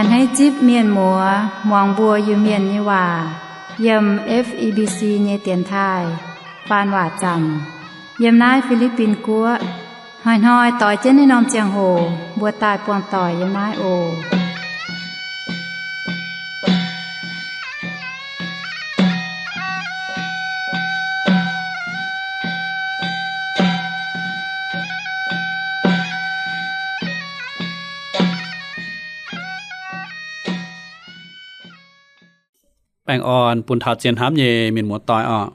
Hneiv zipv mienh muoz muangx mbuo Iu-Mienh nyei waac yiem F E B C nyei dienx taaih faan waac zaamc yiem naaiv Fi^li^bin Guoqv. Hnoi-hnoi doix jienv naaiv norm ziangh hoc mbuo daaih buangh doic yiem naaiv oc. Baengh orn bun taux zien hnamv nyei mienh muoz-doic oc.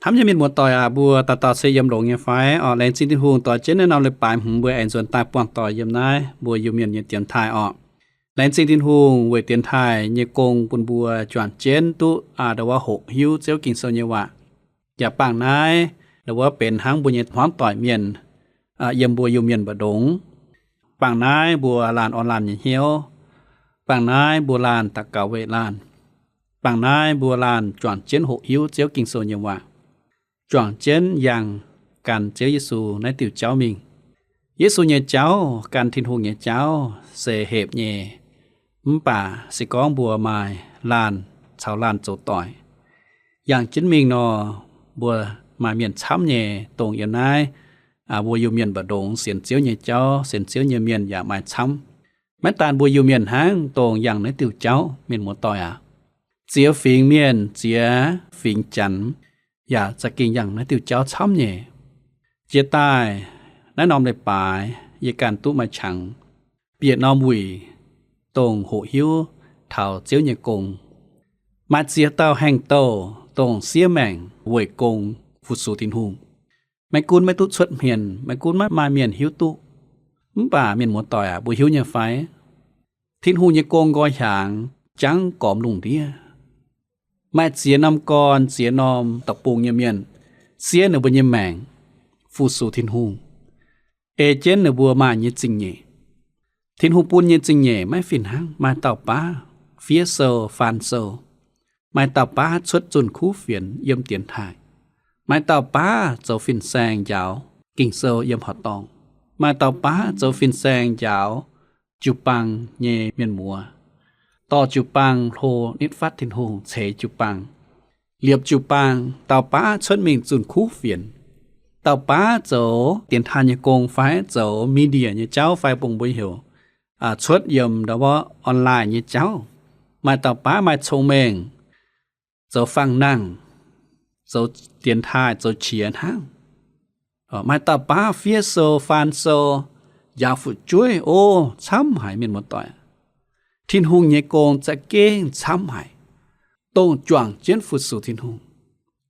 Hnamv nyei mienh muoz-doic aac, mbuo dauh dauh se yiem longx nyei fai? Oc, laengz zingh Tin-Hungh doix jienv naaiv norm leiz-baaix hmz mbuo aengx nzuonx daaih buangh doic yiem naaiv mbuo Iu-Mienh nyei dienx taaih oc. Laengz zingh Tin-Hungh weic dienx taaih nyei gong bun mbuo juangc jienv duqv aa, ndo wuov hoqc hiuv Ziouv Ging-Sou nyei waac. Yaac bangc naaiv ndo wuov benx hnangv mbuo nyei hmuangv doic mienh, aa, yiem mbuo Iu-Mienh mbu'ndongx. Bangc naaiv mbuo laanh orn laanh nyei hnyouv. Bangc naaiv mbuo laanh daux gaux weic laanh. Bangc naaiv mbuo laanh juangc jienv hoqc hiuv Ziouv Ging-Sou nyei waac, juangc jienv yangh gan Ziouv Yesu naaiv diuh jauv mingh. Yesu nyei jauv gan Tin-Hungh nyei jauv se hepc nyei, mv baac se gorngv mbuo maaih laanh caux laanh zoux doic, yangh jienv mingh nor, mbuo maaih mienh camv nyei, dongh yiem naaiv, aa, mbuo Iu-Mienh mbu'ndongx sienx Ziouv nyei jauv, sienx Ziouv nyei mienh yaac maaih camv. Maiv daan mbuo Iu-Mienh hnangv, dongh yangh naaiv diuh jauv, mienh muoz-doic aac, ziex fingx mienh, ziex fingx Janx yaac za'gengh yangh naaiv diuh jauv camv nyei. Jiex daaih naaiv norm leiz-baaix yie ganh duqv maaih qangx bieqc norm wuic, dongh hoqc hiuv taux Ziouv nyei gong. Maaih ziex dauh haengh douh, dongh siev maengc weic gong fu-sux Tin-Hungh. Maiv gunv maiv duqv cuotv hmien, maiv gunv maiv maaih mienh hiuv duqv, mv baac mienh muoz-doic aac, mbuo hiuv nyei fai? Tin-Hungh nyei gong nqoi hiaangx jangv gormx lungh ndiev. Maaih ziex norm gorn, ziex norm deic-bung nyei mienh, siev ninh mbuo nyei maengc fu-sux Tin-Hungh, ei jienv ninh mbuo maaih nyei zingh nyeic. Tin-Hungh bun nyei zingh nyeic maiv fih hnangv. Maaih dauh baav fiev sou, faan sou. Maaih dauh baav cuotv zunh kuv fienx yiem dienx taaih. Maaih dauh baav zoux fin-saeng njaaux Ging-Sou yiem horqc dorngh. Maaih dauh baav zoux fin-saeng njaaux jiu-baang nyei mienh muoz, dorh jiu-baang hlo nitv fatv Tin-Hungh, ceix jiu-baang, liepc jiu-baang. Dauh baav cuotv mingh zunh kuv fienx. Dauh baav zoux dienx taaih nyei gong fai zoux media nyei jauv fai bung mbuo heuc, aa, cuotv yiem ndo wuov online nyei jauv. Maaih dauh baav maaih cong-mengh, zoux fangx nangh, zoux dienx taaih, zoux qiex hnangv. Maaih dauh baav fiev sou, faan sou, njaaux fu'jueiv, o, camv haic, mienh muoz-doic. Tin-Hungh nyei gong za'gengh camv haic, dongh juangc jienv fu-sux Tin-Hungh.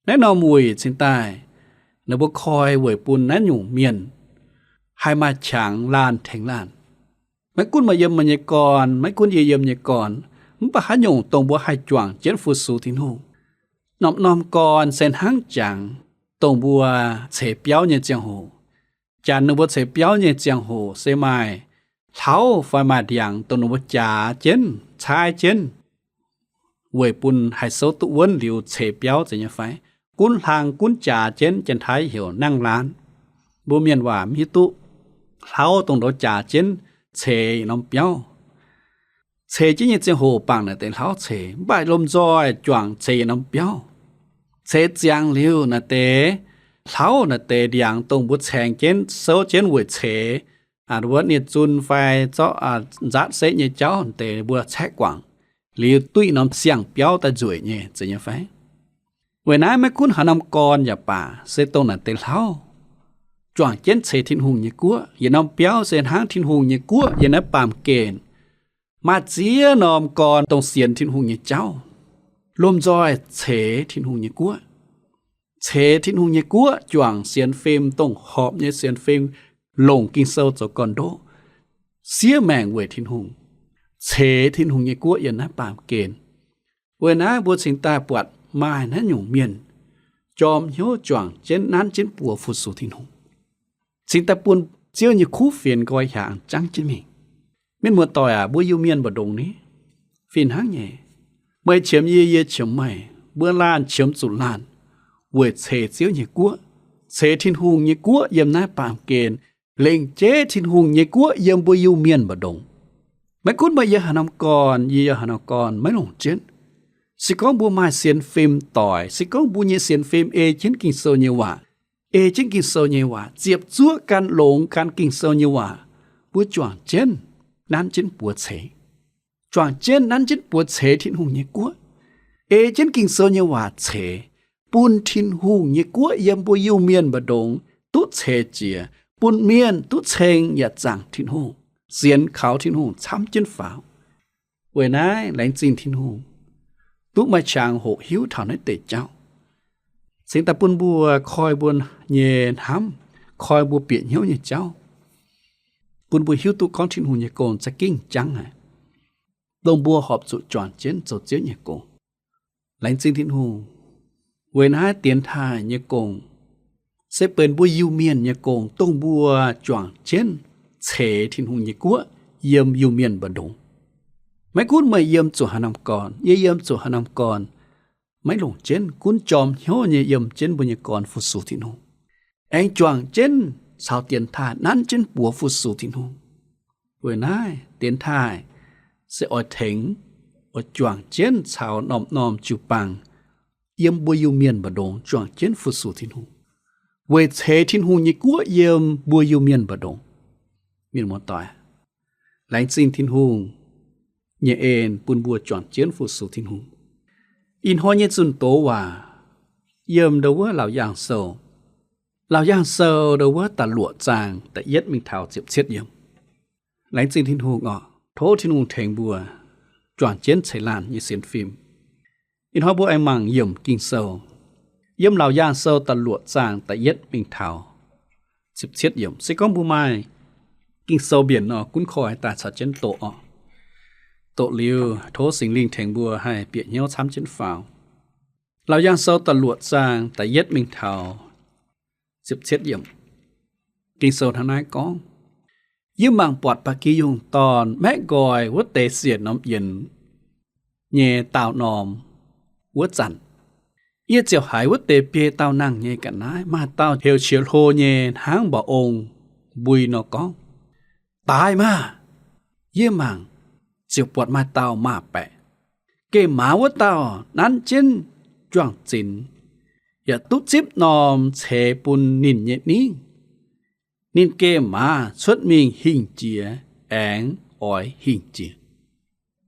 Naaiv norm wuic cingx daaih, ninh mbuo koi weic bun naaiv nyungc mienh haih maaih qangx laanh tengx laanh. Maiv gunv meih yiem meih nyei gorn, maiv gunv yie yiem nyei gorn, mv baac haaix nyungc dongh mbuo haih juangc jienv fu-sux Tin-Hungh. Norm-norm gorn se hnangv jangx dongh mbuo ceix biauv nyei ziangh hoc. Janx ninh mbuo ceix biauv nyei ziangh hoc se maaih hlauv fai maaih ndiangx dongh ninh mbuo jaax jienv, caaiv jienv, weic bun haih souv duqv wuonv liuz ceix biauv zeiz nyei fai? Gunv hlang gunv jaax jienv, janx-taiv heuc nangh laanc. Mbuo mienh waac mv hiuv duqv hlauv dongh ndoqv jaax jienv ceix yietc norm biauv. Ceix jienv nyei ziangh hoc bangc naaic deix hlauv ceix, mv baac lomh nzoih juangc ceix yietc norm biauv. Ceix ziangx liuz naaic deix hlauv naaic deix ndiangx dongh mbuo caengx jienv souv jienv weic ceix, aa, wuov nie-zun fai zorqv, aa, nzaatv setv nyei jauv deix mbuo caeqv guangc liuz duqv yietc norm siang-biauv daaih nzueic nyei, zeiz nyei fai? Weic naaiv maiv gunv haaix norm gorn yaac baac, se dongh naaic deix hlauv juangc jienv ceix Tin-Hungh nyei guoqv. Yietc norm biauv se hnangv Tin-Hungh nyei guoqv yiem naaiv baamh gen. Maaih ziex norm gorn dongh sienx Tin-Hungh nyei jauv, lomh nzoih ceix Tin-Hungh nyei guoqv. Ceix Tin-Hungh nyei guoqv, juangc sienx fim dongh horpc nyei sienx fim, longc Ging-Sou zoux gorn-ndoqv, siev maengc weic Tin-Hungh, ceix Tin-Hungh nyei guoqv yiem naaiv baamh gen. Weic naaiv mbuo cingx daaih buatc maaih naaiv nyungc mienh jorm hnyouv juangc jienv nanv jienv buoz fu-sux Tin-Hungh, cingx daaih bun Ziouv nyei kuv fienx nqoi hiaangx jangv jienv mingh. Mienh muoz-doic aac, mbuo Iu-Mienh mbu'ndongx ni fih hnangv nyei. Meih qiemx yie, yie qiemx meih, mbuo laanh qiemx zuqc laanh weic ceix Ziouv nyei guoqv, ceix Tin-Hungh nyei guoqv yiem naaiv baamh gen, lengc jeiv Tin-Hungh nyei guoqv yiem mbuo Iu-Mienh mbu'ndongx. Maiv gunv meih yiem haaix norm gorn, yie yiem haaix norm gorn, maiv longc jienv. Se gorngv mbuo maaih sienx fim doic, se gorngv mbuo nyei sienx fim ei jienv Ging-Sou nyei waac, ei jienv Ging-Sou nyei waac, ziepc zuoqv gan longx gan Ging-Sou nyei waac, mbuo juangc jienv nanv jienv buoz ceix. Juangc jienv nanv jienv buoz ceix Tin-Hungh nyei guoqv. Ei jienv Ging-Sou nyei waac ceix, bun Tin-Hungh nyei guoqv yiem mbuo Iu-Mienh mbu'ndongx duqv ceix jiez, bun mienh duqv ceng yaac zaangc Tin-Hungh, sienx kaux Tin-Hungh camv jienv faaux. Weic naaiv laengz zingh Tin-Hungh duqv maaih qangx hoqc hiuv taux naaiv deix jauv, cingx daaih bun mbuo koi mbuo nyei hnamv, koi mbuo bieqc hnyouv nyei jauv, bun mbuo hiuv duqv gorngv Tin-Hungh nyei gong za'gengh jangv haic, dongh mbuo horpc zuqc juangc jienv zoux Ziouv nyei gong. Laengz zingh Tin-Hungh. Weic naaiv dienx taaih nyei gong se benx mbuo Iu-Mienh nyei gong, dongh mbuo juangc jienv ceix Tin-Hungh nyei guoqv yiem Iu-Mienh mbu'ndongx. Maiv gunv meih yiem zuqc haaix norm gorn, yie yiem zuqc haaix norm gorn, maiv longc jienv, gunv jorm hnyouv nyei yiem jienv mbuo nyei gorn fu-sux Tin-Hungh, aengx juangc jienv caux dienx taaih nanv jienv buoz fu-sux Tin-Hungh. Weic naaiv dienx taaih se oix tengx, oix juangc jienv caux norm-norm jiu-baang yiem mbuo Iu-Mienh mbu'ndongx juangc jienv fu-sux Tin-Hungh, weic ceix Tin-Hungh nyei guoqv yiem mbuo Iu-Mienh mbu'ndongx. Mienh muoz-doic, laengz zingh Tin-Hungh nyei en bun mbuo juangc jienv fu-sux Tin-Hungh. Ih hnoi nyei zunh doz waac yiem ndo wuov Laauc Yaangh Sou, Laauc Yaangh Sou ndo wuov da'luoqc zaang da'yietv mingh taux ziepc cietv yiemc. Laengz zingh Tin-Hungh oc. Tov Tin-Hungh tengx mbuo juangc jienv ceix laanh nyei sienx fim. Ih hnoi mbuo aengx mangc yiemc Ging-Sou yiem Laauc Yaangh Sou da'luoqc zaang da'yietv mingh taux ziepc cietv yiemc. Se gorngv mbuo maaih Ging-Sou mbienc nor, gunv koi daaih caux jienv doqc oc. Doqc liuz tov Singx Lingh tengx mbuo haih bieqc hnyouv camv jienv faaux. Laauc Yaangh Sou da'luoqc zaang da'yietv mingh taux ziepc cietv yiemc. Ging-Sou hnangv naaiv gorngv, Yie mangc buatc ba'gi yungh dorn maeqv nqoi wuov deix siec norm yienx nyei daauh norm wuov zanc, yie ziouc haiz wuov deix biei daauh nangh nyei ga'naaiv maaih dauh heuc qiex hlo nyei hnangv mba'ong mbui nor gorngv, Daaih maah! Yie mangc ziouc buatc maaih dauh maah baeqc. Geh maaz wuov dauh nanv jienv juang-zinx, yaac duqv zipv norm ceix bun ninh nyei ningv. Ninh geh maaz cuotv mingh hingh jiex aengx oix hingh jiex.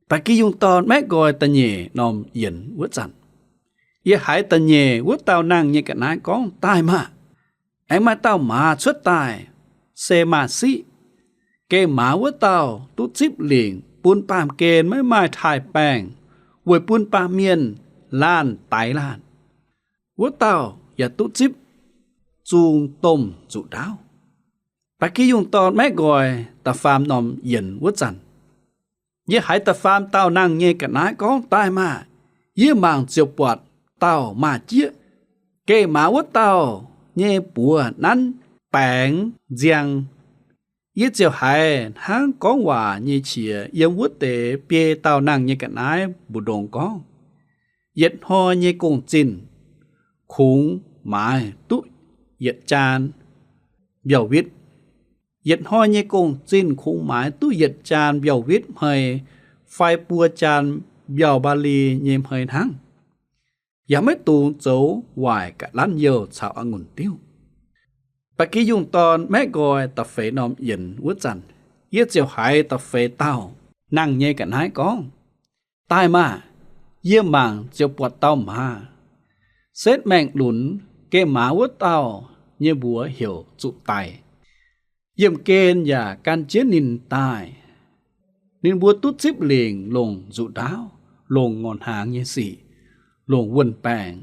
Ba'gi yungh dorn maeqv nqoi da'nyeic norm yienx wuov zanc, yie haiz da'nyeic wuov dauh nangh nyei ga'naaiv gorngv, Daaih maah! Aengx maaih dauh maaz cuotv daaih, se maaz-siqv. Geh maaz wuov dauh duqv zipv lingc bun baamh gen maiv maaih taaih-baengh, weic bun baamh mienh laanh daix laanh. Wuov dauh yaac duqv zipv zung domh nzuqc ndaauv. Ba'gi yungh dorn maeqv nqoi da'faam norm yienx wuov zanc, yie haiz da'faam dauh nangh nyei ga'naaiv gorngv, Daaih maah! Yie mangc ziouc buatc dauh maaz-jieqv. Geh maaz wuov dauh nyei buoz nanv baengx nziang. Yie ziouc haiz hnangv gorngv waac nyei qiex yiem wuov deix biei dauh nangh nyei ga'naaiv mbu'ndongx gorngv, Yietc hnoi nyei gong-zinh kungx maaiz duqv yietc jaan mbiauh witv. Yietc hnoi nyei gong-zinh kungx maaiz duqv yietc jaan mbiauh witv hmei fai buo jaan mbiauh mbaali nyei hmei hnangv, yaac maiv dungx zoux waaic ga'lanv youh caux a'ngunc diuv. Ba'gi yungh dorn maeqv nqoi da'feix norm yienx wuov zanc, yie ziouc haiz da'feix dauh nangh nyei ga'naaiv gorngv, Daaih maah! Yie mangc ziouc buatc dauh maaz setv maengh lunx. Geh maaz wuov dauh nyei mbuox heuc Zuqc Daic. Yiemh gen yaac gan jienv ninh daaih. Ninh mbuo duqv zipv lingc longc nzuqc ndaauv, longc ngorc hnaangx nyei sic, longc wuon-baengc,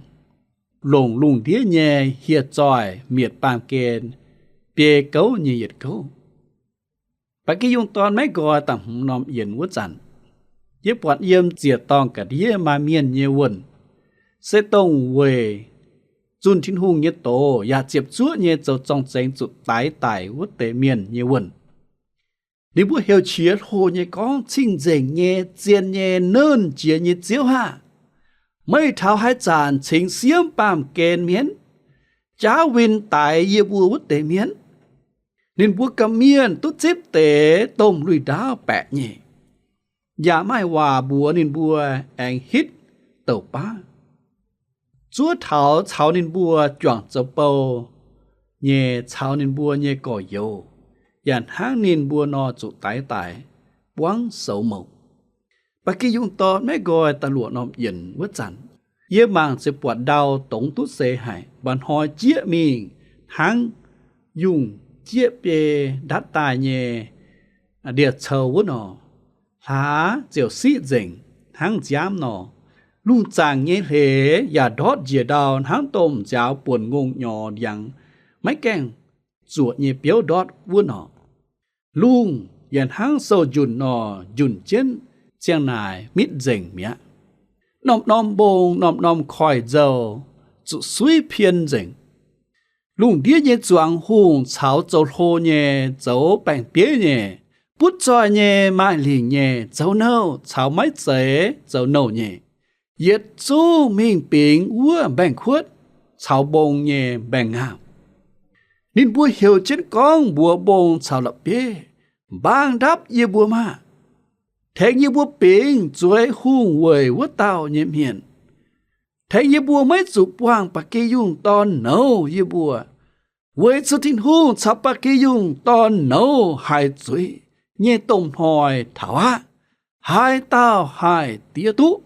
longc lungh ndiev nyei hieh zoih mietc baamh gen biei gouv nyei yietc gouv. Ba'gi yungh dorn maeqv nqoi da'hmz norm yienx wuov zanc, yie buatc yiem ziec-dorngh ga'ndiev maaih mienh nyei wuonh, se dongh weic zunh Tin-Hungh nyei doz yaac ziepc zuoqv nyei zoux zorng-zengx zuqc daix daic wuov deix mienh nyei wuonh. Ninh mbuo heuc qiex hlo nyei gorngv, Cing-nzengc nyei, zien nyei, nernh jiex nyei Ziouv aah! Meih taux haaix zanc cingx siemv baamh gen mienv, jaauv win daix yie mbuo wuov deix mienv? Ninh mbuo ga'mienh duqv zipv deix domh lui-ndaauv baeqc nyei. yaac maaih waac mbuox ninh mbuo aengx hitv douc baav, zuov taux caux ninh mbuo juangc zoux bou nyei, caux ninh mbuo nyei gorx-youz, yaac hnangv ninh mbuo nor zuqc daix daaih buangv soux mouc. Ba'gi yungh dorn maiv nqoi da'luoqc norm yienc wuov zanc, yie mangc ziouc buatc ndau dongz duqv seix haic, mba'hnoi jieqv mingh hnangv yungh jieqv biei ndatv daaih nyei ndie-cou wuov nor. Hlaax ziouc siqv nzengc hnangv nziaamv nor. Lungh zaangc nyei hleix yaac ndortv njiec ndau hnangv domh nziaaux buonc ngongh nyorx ndiangx maiv gaengh zuoqc nyei biouv ndortv wuov nor. Lungh yaac hnangv sou njunc nor njunc jienv ziang naaic mitv nzengc mi'aqv. Norm-norm mbong, norm-norm koiv-nzou zuqc suiv pien nzengc. Lungh ndiev nyei zuangx hungh caux zoux hlo nyei, zoux baeng-bieiv nyei, butv zoih nyei, maaih lingc nyei, zoux nouh caux maiv zeiz zoux nouh nyei, yietc zungv mingh bingx wuov mbaengx-kuotv caux mbong nyei mbaengx-ngaamv. Ninh mbuo heuc jienv gorngv mbuox mbong caux la'bieiv, Mbaang ndapv yie mbuo maah! Tengx yie mbuo bingx zueiz hungh weic wuov dauh nyei mienh. Tengx yie mbuo maiv zuqc buangh ba'gi yungh dorn nouz yie mbuo, weic zuqc Tin-Hungh caux ba'gi yungh dorn nouz haiz zuiz nyei domh hnoi taux aqv. Haaix dauh haih diev duqv?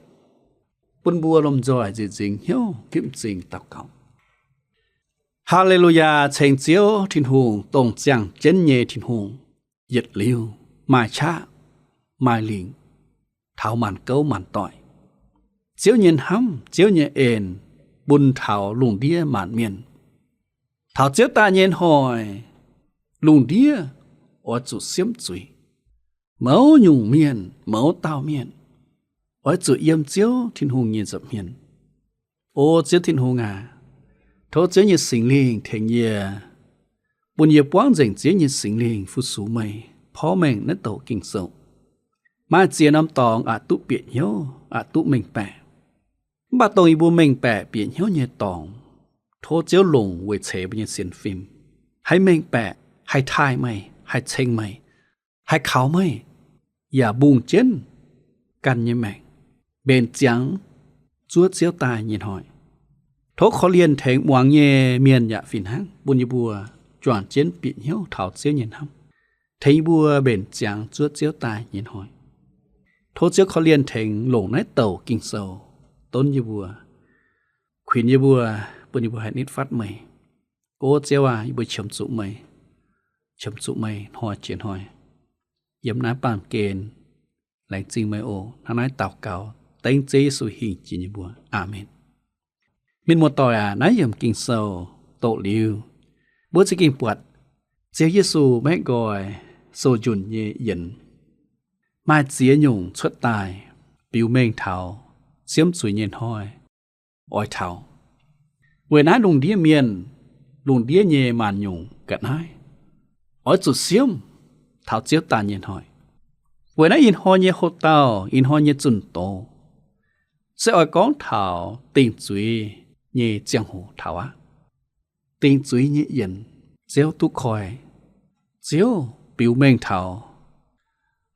Bun mbuo lomh nzoih nzieqc nzingx hnyouv fim m'zing daux gaux. Haa^le^lu^yaa, ceng Ziouv Tin-Hungh, dongh ziangh jienv nyei Tin-Hungh, yietc liuz maaih qaqv, maaih lingc, taux maanc gouv maanc doic. Ziouv nyei hnamv, Ziouv nyei en bun taux lungh ndiev maanc mienh. Taux Ziouv daaih nyei hnoi, lungh ndiev oix zuqc siemv zuiz. Mouz nyungc mienh, mouz dauh mienh oix zuqc yiem Ziouv Tin-Hungh nyei nza'hmien. O Ziouv Tin-Hungh aac, tov Ziouv nyei Singx Lingh tengx yie, bun yie buangv nzengc Ziouv nyei Singx Lingh fu-sux meih porv mengh naaiv douc Ging-Sou. Maaih ziex norm dorngx aqc duqv bieqc hnyouv, aqc duqv mengh baeqc. Mv baac dongh yie mbuo mengh baeqc bieqc hnyouv nyei dorngx, tov Ziouv longc weic ceix mbuo nyei sienx fim, haih mengh baeqc, haih taaih meih, haih ceng meih, haih kaux meih, yaac mbungh jienv ganh nyei maengc, mbenc ziangx zuov Ziouv daaih nyei hnoi. Tov korv-lienh tengx muangx nyei mienh yaac fih hnangv, bun yie mbuo juangc jienv bieqc hnyouv taux Ziouv nyei hnamv, tengx yie mbuo mbenc ziangx zuov Ziouv daaih nyei hnoi. Tov Ziouv korv-lienh tengx longc naaiv douc Ging-Sou donv yie mbuo, kuinx yie mbuo, bun yie mbuo haih nitv fatv meih. O Ziouv aac, yie mbuo qiemx zuqc meih, qiemx zuqc meih hnoi jiex hnoi yiem naaiv baamh gen laengz zingh meih oc. Hnangv naaiv daux gaux dengv Ziouv Yesu hingh jiex nyei mbuox. Aamen. Mienh muoz-doic aac, naaiv yiemc Ging-Sou doqc liuz, mbuo za'gengh buatc Ziouv Yesu maiv nqoi sou njunc nyei yienx maaih ziex nyungc cuotv daaih biux mengh taux siemv zuiz nyei hnoi oix taux. Weic naaiv lungh ndiev mienh, lungh ndiev nyei maanc nyungc ga'naaiv oix zuqc siemv taux Ziouv daaih nyei hnoi. Weic naaiv ih hnoi nyei hoc-dauh, ih hnoi nyei zunh doz se oix gorngv taux dingc zuiz nyei ziangh hoc taux aqv. Dingc zuiz nyei yienx Ziouv duqv koi. Ziouv biux mengh taux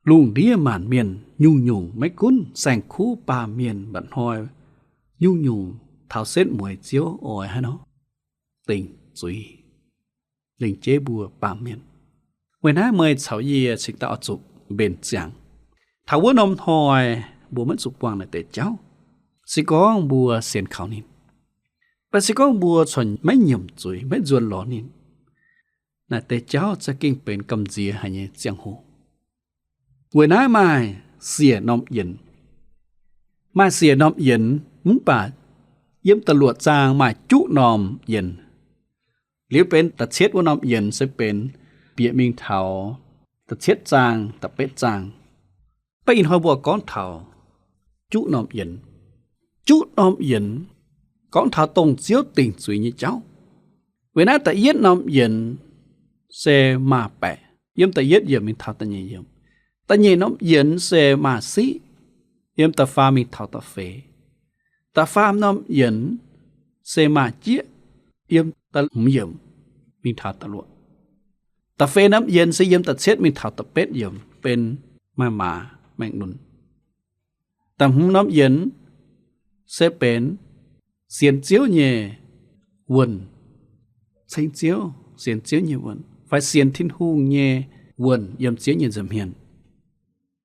lungh ndiev maanc mienh nyungc-nyungc, maiv gunv saeng-kuv baamh mienh mba'hnoi, nyungc-nyungc taux setv mueiz Ziouv oix haaix nor dingc zuiz lingc jeiv mbuo baamh mienh. Weic naaiv meih caux yie cingx daaih oix zuqc mbenc ziangx. Taux wuov norm hnoi mbuo maiv zuqc buangh naaic deix jauv. Se gorngv mbuo sienx kaux ninh, mv baac se gorngv mbuo corc maiv nyiemc zuiz, maiv nzuonx lorz ninh, naaic deix jauv za'gengh benx gamh nziex haic nyei ziangh hoc. Weic naaiv maaih siec norm yienx. Maaih siec norm yienx, mv baac yiem da'luoqc zaang maaih juqv norm yienx. Liuz benx da'cietv wuov norm yienx se benx bieqc mingh taux da'cietv zaang, da'betv zaang. Mv baac ih hnoi mbuo gorngv taux juqv norm yienx. Juqv norm yienx gorngv taux dongh Ziouv dingc zuiz nyei jauv. Weic naaiv da'yietv norm yienx se maah baeqc, yiem da'yietv yiemc mingh taux da'nyeic yiemc. Da'nyeic norm yienx se maah siqv, yiem da'faam mingh taux da'feix. Da'faam norm yienx se maah jieqv, yiem da'hmz yiemc mingh taux da'luoqc. Da'feix norm yienx se yiem da'cietv mingh taux da'betv yiemc, benx maaih maaz maengh lunx. Da'hmz norm yienx se benx sienx Ziouv nyei wuonh, ceng Ziouv, sienx Ziouv nyei wuonh, fai sienx Tin-Hungh nyei wuonh yiem Ziouv nyei nza'hmien.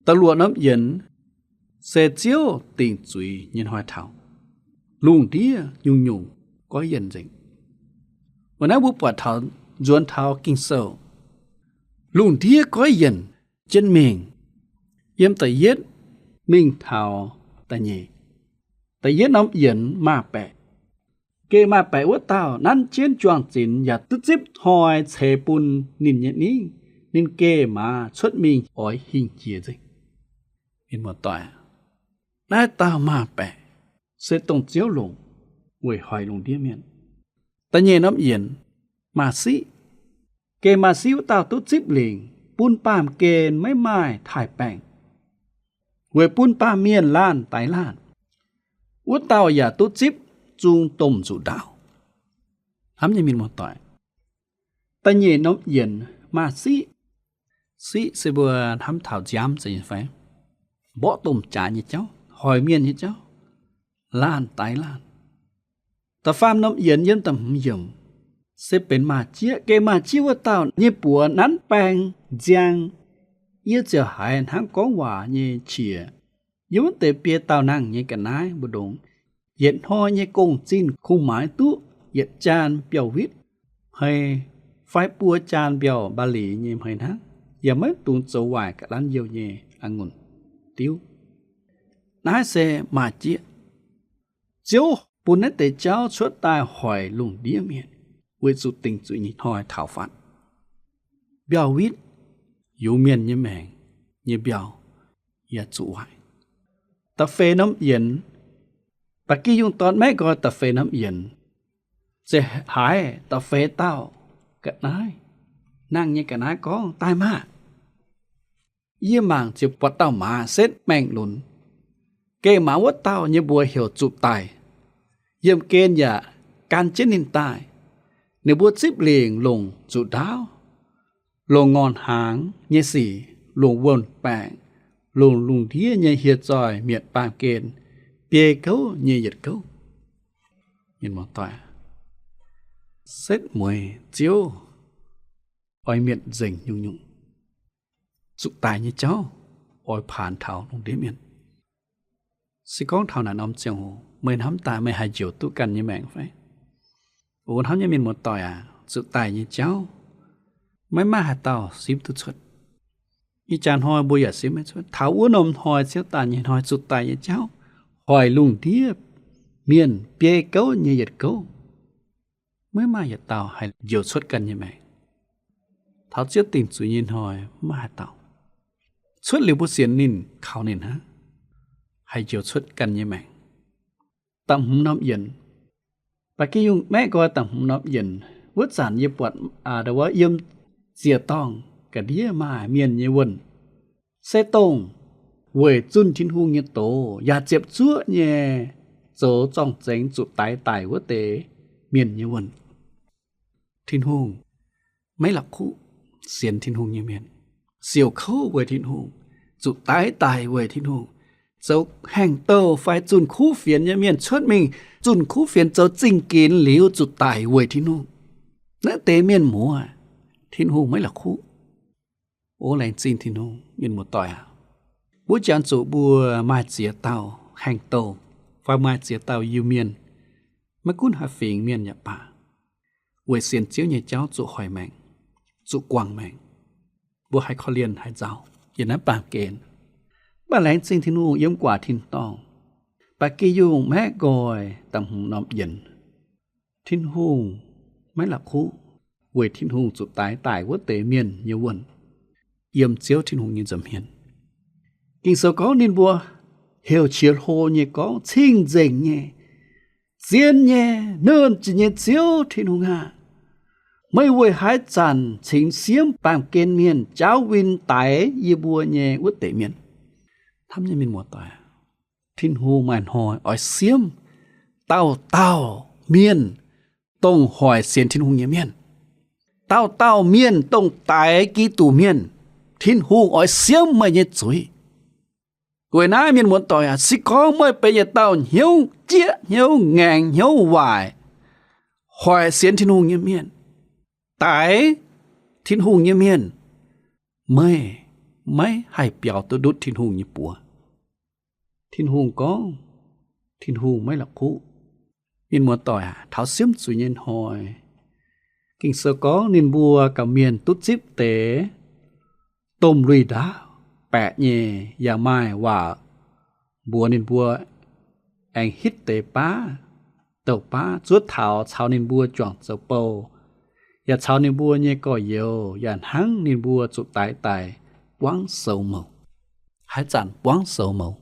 Da'luoqc norm yienx se Ziouv dingc zuiz nyei hnoi taux. Lungh ndiev nyungc-nyungc goiv yienc nzengc. Weic naaiv mbuo buatc taux, nzuonx taux Ging-Sou, lungh ndiev goiv yienc jienv mingh, yiem da'yietv mingh taux da'nyeic. Da'yietv norm yienx maaih baeqc. Geh maaih baeqc wuov dauh nanv jienv juang-zinx yaac duqv zipv hnoi ceix bun ninh nyei ningv. Ninh geh maaz cuotv mingh oix hingh jiex nzengc. Mienh muoz-doic, naaiv dauh maaih baeqc se dongh Ziouv longc weic hoic lungh ndiev mienh. Da'nyeic norm yienx maaih siqv. Geh maaih siqv wuov dauh duqv zipv lingc bun baamh gen maiv maaih taaih-baengh, weic bun baamh mienh laanh daix laanh. Wuov dauh yaac duqv zipv zung domh nzuqc ndaauv. Hnamv nyei mienh muoz-doic, da'nyeic norm yienx maaih siqv. Siqv se mbuo hnamv taux nziaamv zeiz nyei fai? Mborqv domh jaaix nyei jauv, hoic mienh nyei jauv, laanh daix laanh. Da'faam norm yienx yiem da'hmz yiemc se benx maaih jieqv. Geh maaih jieqv wuov dauh nyei buoz nanv baeng nziang. Yie ziouc haiz hnangv gorngv waac nyei qiex. Yiem wuov deix biei dauh nangh nyei ga'naaiv mbu'ndongx, yietc hnoi nyei gong-zinh kungx maaiz duqv yietc jaan mbiauh witv hmei fai buo jaan mbiauh mbaa-liz nyei hmei hnangv, yaac maiv dungx zoux waaic ga'lanv youh nyei a'ngunc diuv. Naaiv se maaih jieqv. Ziouv bun naaiv deix jauv cuotv daaih hoic lungh ndiev mienh, weic zuqc dingc zuiz nyei hnoi taux fatv. Mbiauh witv, yungz mienh nyei maengc nyei mbiauh, yaac zuqc waaic. Da'feix norm yienx, ba'gi yungh dorn maeqv nqoi da'feix norm yienx, se haiz da'feix dauh ga'naaiv, nangh nyei ga'naaiv gorngv, Daaih maah! Yie mangc ziouc buatc dauh maaz setv maengh lunx. Geh maaz wuov dauh nyei mbuox heuc Zuqc Daic. Yiemh gen yaac gan jienv ninh daaih. Ninh mbuo zipv lingc longc nzuqc ndaauv, longc ngorc hnaangx nyei sic, longc wuonh baengc, longc lungh ndiev nyei hieh zoih mietc baamh gen biei gouv nyei yietc gouv. Mienh muoz-doic, setv mueiz Ziouv oix mietc nzengc nyungc-nyungc. Zuqc daic nyei jauv oix paanx taux lungh ndiev mienh. Se gorngv taux naaiv norm ziangh hoc meih hnamv daaih meih haih njoux duqv ganh nyei maengc fai? O hnamv nyei mienh muoz-doic aac, zuqc daic nyei jauv maiv maaih haaix dauh simv duqv cuotv. Ih jaax hnoi mbuo yaac simv maiv cuotv. Taux wuov norm hnoi, ciouv daaih nyei hnoi, zuqc daic nyei jauv hoic lungh ndiev mienh biei gouv nyei yietc gouv, maiv maaih yietc dauh haih njoux cuotv ganh nyei maengc. Taux Ziouv dingc zuiz nyei hnoi, maiv maaih haaix dauh, cuotv liuz mbuo sienx ninh, kaux ninh hnangv, haih njoux cuotv ganh nyei maengc. Da'hmz norm yienx, ba'gi yungh maeqv nqoi da'hmz norm yienx wuov zanc yie buatc, aa, wuov yiem ziec-dorngh ga'ndiev maaih mienh nyei wuonh, se dongh weic zunh Tin-Hungh nyei doz yaac ziepc zuoqv nyei zoux zorng-zengx zuqc daix daic wuov deix mienh nyei wuonh. Tin-Hungh maiv la'kuqv sienx Tin-Hungh nyei mienh, siouc kouv weic Tin-Hungh, zuqc daix daic weic Tin-Hungh, zoux haengh douh fai zunh kuv fienx nyei mienh cuotv mingh, zunh kuv fienx zoux zingh ginx liuz zuqc daic weic Tin-Hungh. Naaiv deix mienh muoz, Tin-Hungh maiv la'kuqv. O laengz zingh Tin-Hungh, mienh muoz-doic aac, mbuo jangx zuqc mbuo maaih ziex dauh haengh douh fai maaih ziex dauh Iu-Mienh, maiv gunv haaix fingx mienh yaac baac, weic sienx Ziouv nyei jauv zuqc hoic maengc, zuqc guangc maengc, mbuo haih korv-lienh haih nzauh yiem naaiv baamh gen. Mv baac laengz zingh Tin-Hungh, yiem guaax tin-dorngh, ba'gi yungh maeqv nqoi da'hmz norm yienx, Tin-Hungh maiv la'kuqv weic Tin-Hungh zuqc daix daic wuov deix mienh nyei wuonh yiem Ziouv Tin-Hungh nyei nza'hmien. Ging-Sou gorngv ninh mbuo heuc qiex hlo nyei gorngv, Cing-nzengc nyei, zien nyei, nernh jiex nyei Ziouv Tin-Hungh aah! Meih weic haaix zanc cingx siemv baamh gen mienh jaauv win daix yie mbuo nyei wuov deix mienh? Hnamv nyei mienh muoz-doic, Tin-Hungh maaih hnoi oix siemv dauh dauh mienh, dongh hoic sienx Tin-Hungh nyei mienh. Dauh dauh mienh dongh daix Giduc mienh, Tin-Hungh oix siemv meih nyei zuiz. Weic naaiv mienh muoz-doic aac, se gorngv meih benx yietc dauh hnyouv jieqv, hnyouv ngaengc, hnyouv waaic, hoic sienx Tin-Hungh nyei mienh, daix Tin-Hungh nyei mienh, meih maiv haih biaux duqv ndutv Tin-Hungh nyei buoz. Tin-Hungh gorngv, Tin-Hungh maiv la'kuqv. Mienh muoz-doic aac, taux siemv zuiz nyei hnoi, Ging-Sou gorngv ninh mbuo gauh mienh duqv zipv deix domh lui-ndaauv baeqc nyei, yaac maaih waac mbuox ninh mbuo aengx hitv deix baav, douc baav zuov taux caux ninh mbuo juangc zoux bou, yaac caux ninh mbuo nyei gorx-youz, yaac hnangv ninh mbuo zuqc daix daaih buangv soux mouc. Haaix zanc buangv soux mouc?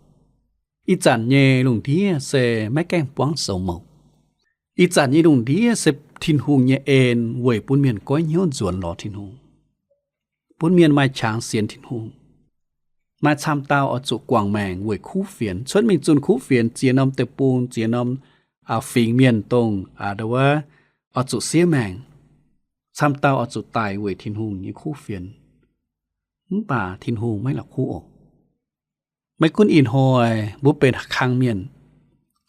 Ih zanc nyei lungh ndiev se maiv gaengh buangv soux mouc. Ih zanc nyei lungh ndiev se Tin-Hungh nyei en weic bun mienh goiv hnyouv nzuonx lorz Tin-Hungh, bun mienh maaih qangx sienx Tin-Hungh. Maaih camv dauh oix zuqc guangc maengc weic kuv fienx, cuotv mingh zunh kuv fienx, ziex norm deic-bung, ziex norm, aa, fingx mienh dongh, aa, ndau wuov, oix zuqc siev maengc. Camv dauh oix zuqc daic weic Tin-Hungh nyei kuv fienx. Mv baac Tin-Hungh maiv la'kuqv oc. Maiv gunv ih hnoi mbuo benx kang mienh,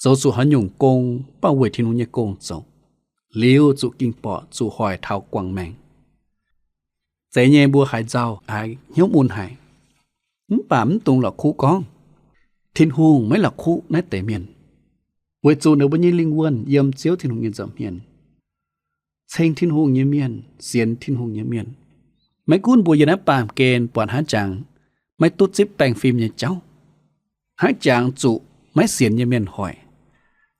zoux zuqc haaix nyungc gong, mv baac weic Tin-Hungh nyei gong zoux, liuz zuqc ging-borqc, zuqc hoic taux guangc maengc. Zeiz nyei mbuo haiz nzauh, haiz hnyouv mun haic. Mv baac mv dungx la'kuqv gorngv, Tin-Hungh maiv la'kuqv naaiv deix mienh, weic zuqc ninh mbuo nyei lingh wuonh yiem Ziouv Tin-Hungh nyei nza'hmien. Ceng Tin-Hungh nyei mienh, sienx Tin-Hungh nyei mienh, maiv gunv mbuo yiem naaiv baamh gen buatc hnangv jangx maiv duqv zipv baengh fim nyei jauv, hnangv jangx zuqc maiv sienx nyei mienh hoic,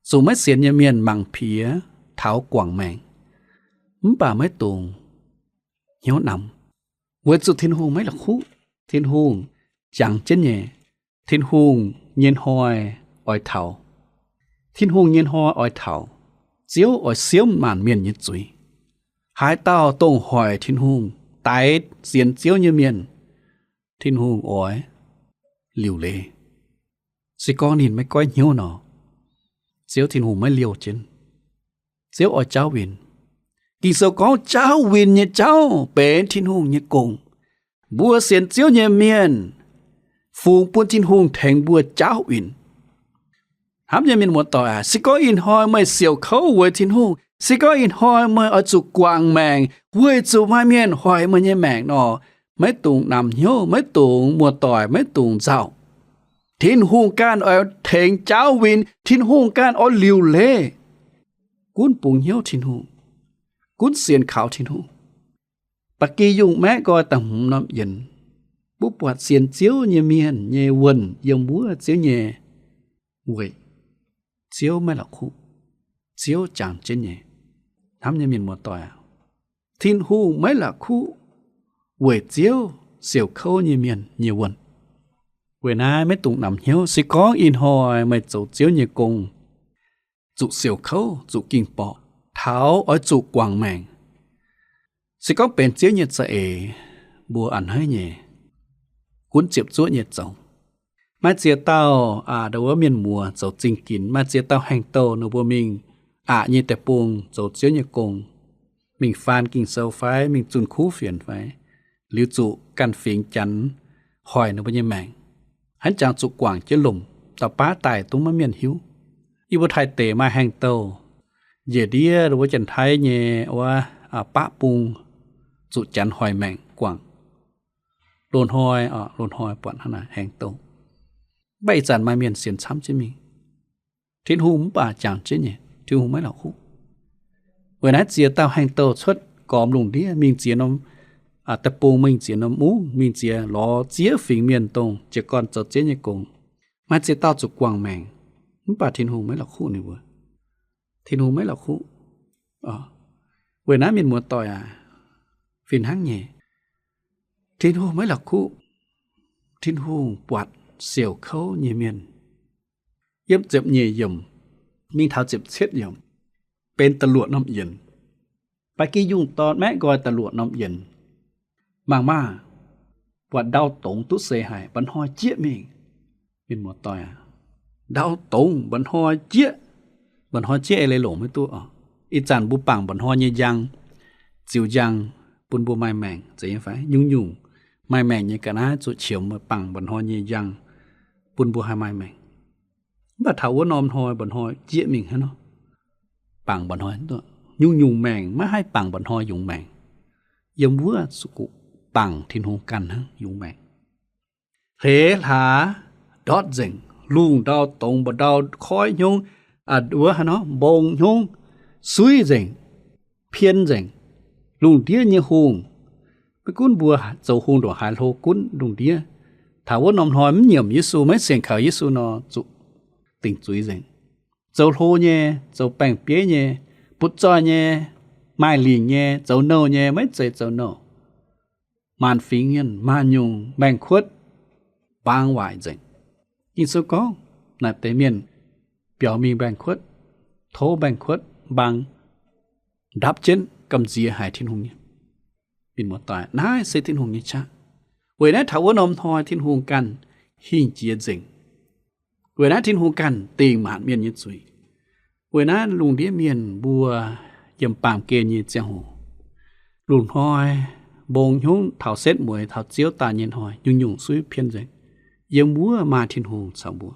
zuqc maiv sienx nyei mienh mangc piex taux guangc maengc, mv baac maiv dungx hnyouv namx, weic zuqc Tin-Hungh maiv la'kuqv. Tin-Hungh jangx jienv nyei. Tin-Hungh nyei hnoi oix taux. Tin-Hungh nyei hnoi oix taux. Ziouv oix siemv maanc mienh nyei zuiz. Haaix dauh dongh hoic Tin-Hungh, daix sienx Ziouv nyei mienh, Tin-Hungh oix liuc leiz. Se gorngv ninh maiv goiv hnyouv nor, Ziouv Tin-Hungh maiv liouh jienv. Ziouv oix jaauv win. Ging-Sou gorngv jaauv win nyei jauv benx Tin-Hungh nyei gong. Mbuo sienx Ziouv nyei mienh fungx bun Tin-Hungh tengx mbuo jaauv win. Hnamv nyei mienh muoz-doic aac, se gorngv ih hnoi meih siouc kouv weic Tin-Hungh, se gorngv ih hnoi meih oix zuqc guangc maengc weic zuqc maaih mienh hoic meih nyei maengc nor, maiv dungx namx hnyouv, maiv dungx muoz-doic, maiv dungx nzauh. Tin-Hungh ganh oix tengx jaauv win, Tin-Hungh ganh oix liuc leiz. Gunv bungx hnyouv Tin-Hungh, gunv sienx kaux Tin-Hungh. Ba'gi yungh maeqv nqoi da'hmz norm yienx, mbuo buatc sienx Ziouv nyei mienh nyei wuonh yiem wuov Ziouv nyei weic. Ziouv maiv la'kuqv. Ziouv jangx jienv nyei. Hnamv nyei mienh muoz-doic aac, Tin-Hungh maiv la'kuqv weic Ziouv siouc kouv nyei mienh nyei wuonh. Weic naaiv maiv dungx namx hnyouv. Se gorngv ih hnoi meih zoux Ziouv nyei gong, zuqc siouc kouv, zuqc ging-borqc, taux oix zuqc guangc maengc, se gorngv benx Ziouv nyei za'eix, mbuo a'hneiv nyei, gunv ziepc zuoqv nyei zoux. Maaih ziex dauh, aa, ndau wuov mienh muoz zoux zingh ginx, maaih ziex dauh haengh douh ninh mbuo mingh aqc nyei deic-bung zoux Ziouv nyei gong, mingh faan Ging-Sou fai mingh zunh kuv fienx fai, liuz zuqc ganh fingx Janx hoic ninh mbuo nyei maengc, hnangv jangx zuqc guangc jienv lomc, dauh baav daaih dongh maiv mienh hiuv. Yie mbuo Taiv deic maaih haengh douh, njiec ndiev wuov Janx-Taiv nyei wuov, aa, baqv bung, zuqc Janx hoic maengc guangc. Loz-hnoi, aa, loz-hnoi buatc hnangv naaic haengh douh. Mv baac ih zanc maaih mienh sienx camv jienv mingh. Tin-Hungh mv baac jangx jienv nyei, Tin-Hungh maiv la'kuqv. Weic naaiv ziex dauh haengh douh cuotv gormx lungh ndiev mingh ziex norm, aa, deic-bung, mingh ziex norm mungv, mingh ziex lorz ziex fingx mienh dongh jiez gorn zoux Ziouv nyei gong. Maaih ziex dauh zuqc guangc maengc, mv baac Tin-Hungh maiv la'kuqv ninh mbuo. Tin-Hungh maiv la'kuqv. Weic naaiv mienh muoz-doic aac, fih hnangv nyei, Tin-Hungh maiv la'kuqv. Tin-Hungh buatc siouc kouv nyei mienh. Yiem ziepc nyeic yiemc mingh taux ziepc cietv yiemc benx da'luoqc norm yienx. Ba'gi yungh dorn maeqv nqoi da'luoqc norm yienx. Mangc maah! Buatc ndau dongz duqv seix haic, mba'hnoi jieqv mingh. Mienh muoz-doic aac, ndau dongz mba'hnoi jieqv. Mba'hnoi jieqv ei leiz longc maiv duqv oc. Ih zanc mbuo bangc mba'hnoi nyei njang, ziux njang bun mbuo maaih maengc, zeiz nyei fai? Nyungc-nyungc maaih maengc nyei ga'naaiv zuqc qiemx bangc mba'hnoi nyei njang, bun mbuo haih maaih maengc. Mv baac taux wuov norm hnoi mba'hnoi jieqv mingh hnangv nor, bangc mba'hnoi, nyungc-nyungc maengc maiv haih bangc mba'hnoi yungz maengc. Yiem wuov zuqc bangc Tin-Hungh ganh hnangv yungz maengc. Hleix hlaax ndortv nzengc, lungh ndau dongz mba'ndau koiv hnyouv, wuov hnangv nor mbong hnyouv, suiv nzengc, pien nzengc. Lungh ndiev nyei hungh, maiv gunv mbuo zoux hungh ndongc haaix hlo gunv lungh ndiev, taux wuov norm hnoi mv nyiemc Yesu, maiv sienx kaux Yesu nor, zuqc dingc zuiz nzengc. Zoux hlo nyei, zoux baeng-bieiv nyei, butv zoih nyei, maaih lingc nyei, zoux nouh nyei, maiv zeiz zoux nouh, maanc fingx mienh, maanc nyungc mbaengx-kuotv, mbaang waaic nzengc. Ging-Sou gorngv naaic deix mienh biaux mingh mbaengx-kuotv, tov mbaengx-kuotv, mbaang ndapv jienv, gamh nziex haic Tin-Hungh nyei. Mienh muoz-doic, naaiv se Tin-Hungh nyei qaqv. Weic naaiv taux wuov norm hnoi Tin-Hungh ganh hingh jiex nzengc. Weic naaiv Tin-Hungh ganh dingc maanc mienh nyei zuiz. Weic naaiv lungh ndiev mienh mbuo yiem baamh gen nyei ziangh hoc, lungh hnoi mbong hnyouv taux setv mueiz taux Ziouv daaih nyei hnoi, nyungc-nyungc suiv pien nzengc. Yiem wuov maaih Tin-Hungh caux mbuo.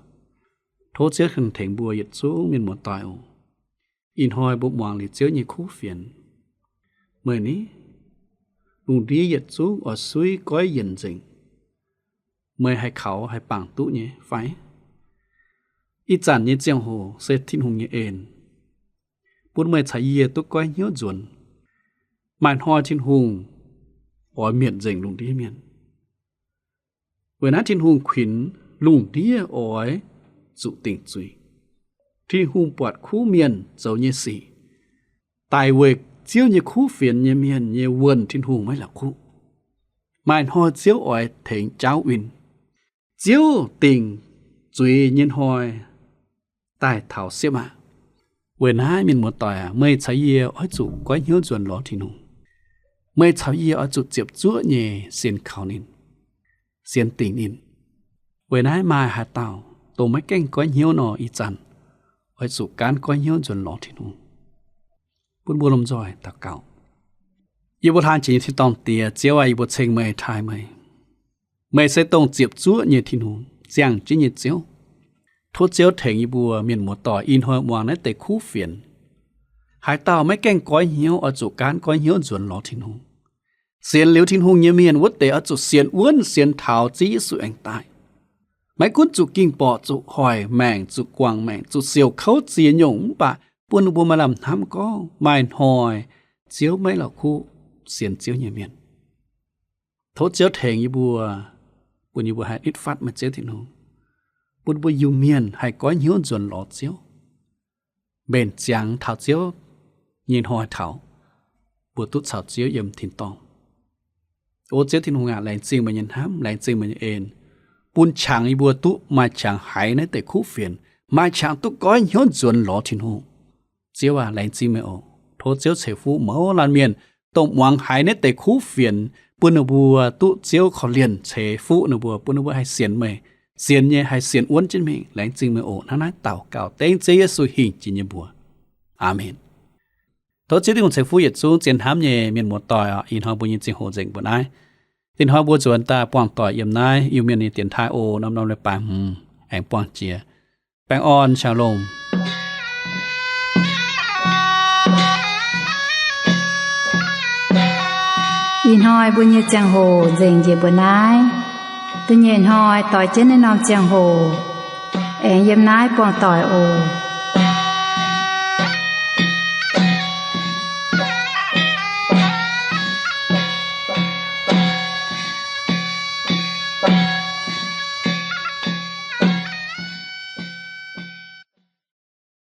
Tov Ziouv tengx mbuo yietc zungv mienh muoz-doic oc. Ih hnoi mbuo muangx liuz Ziouv nyei kuv fienx, meih ni, lungh ndiev yietc zungv oix suiv goiv yienc nzengc. Meih haih kaux haih bangc duqv nyei fai? Ih zanc nyei ziangh hoc se Tin-Hungh nyei en, bun meih caux yie duqv goiv hnyouv nzuonx. Maaih hnoi Tin-Hungh oix mietc nzengc lungh ndiev mienh. Weic naaiv Tin-Hungh kuinx lungh ndiev oix zuqc dingc zuiz. Tin-Hungh buatc kuv mienh zoux nyei sic, daic weic Ziouv nyei kuv fienx nyei mienh nyei wuonh Tin-Hungh maiv la'kuqv. Maaih hnoi Ziouv oix tengx jaauv win. Ziouv dingc zuiz nyei hnoi daaih taux sieqv aqv. Weic naaiv mienh muoz-doic aac, meih caux yie oix zuqc goiv hnyouv nzuonx lorz Tin-Hungh. Meih caux yie oix zuqc ziepc zuoqv nyei sienx kaux ninh, sienx dingc ninh. Weic naaiv maaih haaix dauh dongh maiv gaengh goiv hnyouv nor, ih zanc oix zuqc gaanv goiv hnyouv nzuonx lorz Tin-Hungh. Bun mbuo lomh nzoih daux gaux. Yie mbuo hlang jiex nyei tin-dorngh Diex, Ziouv aac, yie mbuo ceng meih, taaih meih. Meih se dongh ziepc zuoqv nyei Tin-Hungh, ziangh jienv nyei Ziouv. Tov Ziouv tengx yie mbuo mienh muoz-doic ih hnoi muangx naaiv deix kuv fienx. Haaix dauh maiv gaengh goiv hnyouv oix zuqc gaanv goiv hnyouv nzuonx lorz Tin-Hungh. Sienx liuz Tin-Hungh nyei mienh wuov deix oix zuqc sienx wuonv sienx taux Ziouv Yesu aengx daaih. Maiv gunv zuqc ging-borqc, zuqc hoic maengc, zuqc guangc maengc, zuqc siouc kouv ziex nyungc, mv baac bun ninh mbuo maaih lamh hnamv gorngv maaih hnoi Ziouv maiv la'kuqv sienx Ziouv nyei mienh. Tov Ziouv tengx yie mbuo, bun yie mbuo haih nitv fatv meih Ziouv Tin-Hungh, bun mbuo Iu-Mienh haih goiv hnyouv nzuonx lorz Ziouv, mbenc ziangx taux Ziouv nyei hnoi taux, mbuo duqv caux Ziouv yiem tin-dorngh. O Ziouv Tin-Hungh aac, laengz zingh meih nyei hnamv, laengz zingh meih nyei en, bun qangx yie mbuo duqv maaih qangx haiz naaiv deix kuv fienx, maaih qangx duqv goiv hnyouv nzuonx lorz Tin-Hungh. Ziouv aac, laengz zingh meih oc. Tov Ziouv ceix fuqv mouz laanh mienh dongh muangx haiz naaiv deix kuv fienx, bun ninh mbuo duqv Ziouv korv-lienh ceix fuqv ninh mbuo, bun ninh mbuo haih sienx meih, sienx nyei haih sienx wuonv jienv mingh. Laengz zingh meih oc. Hnangv naaiv daux gaux dengv Ziouv Yesu hingh jiex nyei mbuox. Aamen. Tov Ziouv Tin-Hungh ceix fuqv yietc zungv zien hnamv nyei mienh muoz-doic oc. Ih hnoi mbuo nyei ziangh hoc nzengc mbuo naaiv. Ih hnoi mbuo nzuonx daaih buangh doic yiem naaiv Iu-Mienh nyei dienx taaih oc. Norm-norm leiz-baaix hmz aengx buangh jiex. Baengh orn, shalom. Ih hnoi mbuo nyei ziangh hoc nzengc njiec mbuo naaiv. Da'nyeic hnoi doix jienv naaiv norm ziangh hoc aengx yiem naaiv buangh doic oc.